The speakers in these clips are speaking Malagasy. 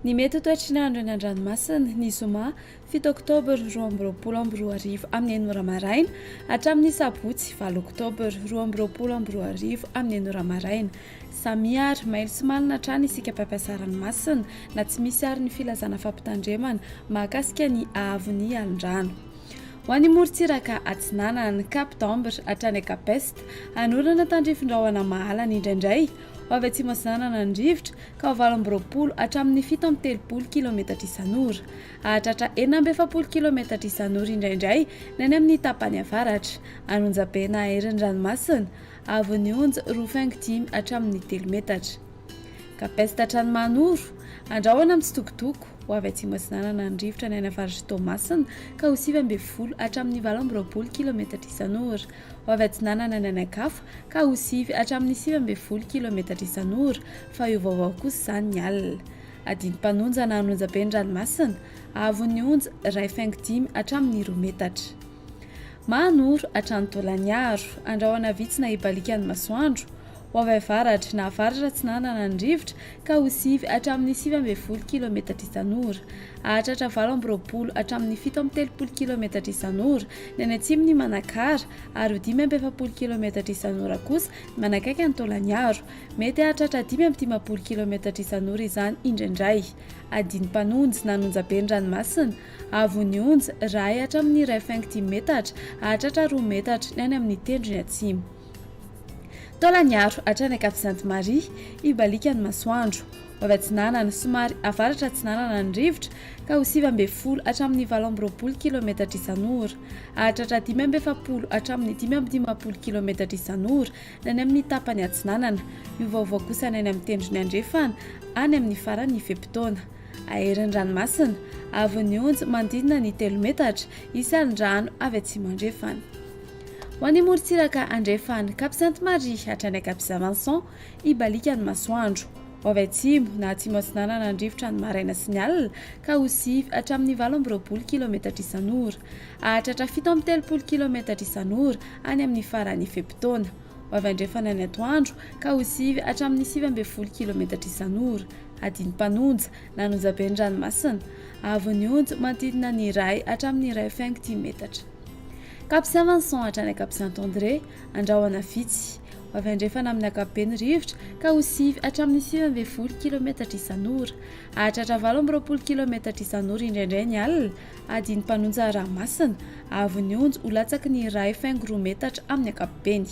Ny mety ho toetry ny andro eny an-dranomasina, ny zoma fito oktobra 2022 amin'ny enina ora maraina hatramin'ny sabotsy valo oktobra 2022 amin'ny enina ora maraina. Samia ary mailo sy malina hatrany isika mpampiasa ranomasina na tsy misy ary ny filazana fampitandremana mahakasika ny haavon'ny alin-drano. Ho an'ny morontsiraka atsinanana, Cap d'Ambre hatrany Cap Est, hanorana tandrifin-drahona mahalana indraindray, ho avy atsimo atsinanana ny rivotra ka ho 28 hatramin'ny 37 kilometatra isan'ora. Hahatratra 46 kilometatra isan'ora indraindray ny any amin'ny tapany avaratra. An'Onjabe na herin'ny ranomasina, haavon'ny onja roa faingo dimy hatramin'ny telo metatra. Cap-Est hatrany Mahanoro, andrahona mitsitokotoko, ho avy atsimo atsinanana ny rivotra ny any avaratr'i Toamasina ka ho 19 hatramin'ny 28 kilometatra isan'ora. Ho avy atsinanana ny any an-kafa ka ho sivy hatramin'ny 19 kilometatra isan'ora fa hiovaova kosa izany ny alina. Adidim-panonja na an'onjabe ny ranomasina, haavon'ny onja iray faingo dimy hatramin'ny roa metatra. Mahanoro hatrany Taolagnaro, andrahona vitsy na hibaliaka ny masoandro, ho avy avaratra na avaratra atsinanana ny rivotra ka ho sivy hatramin'ny 19 kilometatra isan'ora. Hahatratra 28 hatramin'ny 37 kilometatra isan'ora ny any atsimon'i Manakara ary ho 45 kilometatra isan'ora kosa ny manakaiky an'i Taolagnaro. Mety hahatratra 55 kilometatra isan'ora izany indraindray. Adin'ny-mpanonjy na an'onjabe ny ranomasina, haavon'ny onja, iray hatramin'ny iray faingo dimy metatra, hahatratra roa metatra ny any amin'ny tendrony atsimo. Taolagnaro hatrany Cap Sainte Marie, hibaliaka ny masoandro. Ho avy atsinanana, somary avaratra atsinanana ny rivotra, ka ho 19 hatramin'ny 28 kilometatra isan'ora. Hahatratra 45 hatramin'ny 55 kilometatra isan'ora ny any amin'ny tapany atsinanana. Miovaova kosa ny any amin'ny tendrony andrefana, any amin'ny faran'ny fe-potoana. Ahery ny ranomasina, haavon'ny onja manodidina ny telo metatra, isan'ny rano avy atsimo andrefana. Ho an'ny morontsiraka andrefana, Cap Sainte Marie hatrany Cap Saint Vincent, hibaliaka ny masoandro. Ho avy atsimo na atsimo atsinanana ny rivotra ny maraina sy ny alina, ka ho sivy hatramin'ny 28 kilometatra isan'ora. Hahatratra 37 kilometatra isan'ora any amin'ny faran'ny fe-potoana. Ho avy andrefana ny atoandro ka ho sivy hatramin'ny 19 kilometatra isan'ora. Adin'ny-mpanonja, na an'onjabe ny ranomasina. Haavon'ny onja manodidina ny iray hatramin'ny iray faingo dimy metatra. Cap Saint Vincent hatrany Cap Saint André, andrahona vitsy. Ho avy andrefana amin'ny ankapobeny ny rivotra ka ho sivy hatramin'ny 19 kilometatra isan'ora. Hahatratra 28 kilometatra isan'ora indraindray ny alina, Adin'ny mpanonja Rahamasina, haavon'ny onja ho latsaky ny iray faingo roa metatra amin'ny ankapobeny.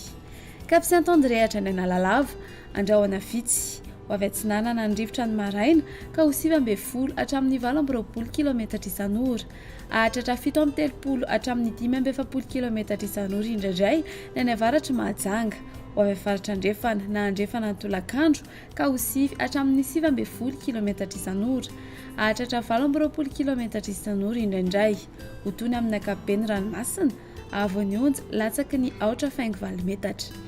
Cap Saint André hatrany Analalava, andrahona vitsy. Ho avy atsinanana ny rivotra ny maraina ka ho 19 hatramin'ny 28 kilometatra isan'ora. Hahatratra 37 hatramin'ny 45 kilometatra isan'ora indraindray ny any avaratr'i Mahajanga. Ho avy avaratra andrefana na andrefana ny tolakandro ka ho sivy hatramin'ny 19 kilometatra isan'ora. Hahatratra 28 kilometatra isan'ora indraindray. Ho tony amin'ny ankapobeny ranomasina, haavon'ny onja latsaky ny aotra faingo valo metatra.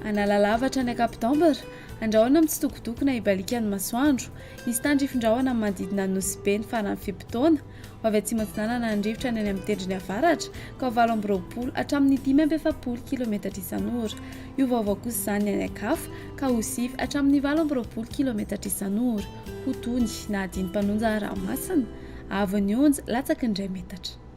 Analalava hatrany Cap-d'Ambre, andrahona mitsitokotoko na hibaliaka ny masoandro. Hisy tandrifin-drahona manodidina an'i Nosy Be ny faran'ny fe-potoana. Ho avy atsimo atsinanana ny rivotra ny any amin'ny tendrony avaratra, ka ho 28 hatramin'ny 45 kilometatra isan'ora. Hiovaova kosa izany ny any an-kafa, ka ho sivy hatramin'ny 28 kilometatra isan'ora. Ho tony na hadino mpanonja Rahamasina, haavon'ny onja latsaky ny iray metatra.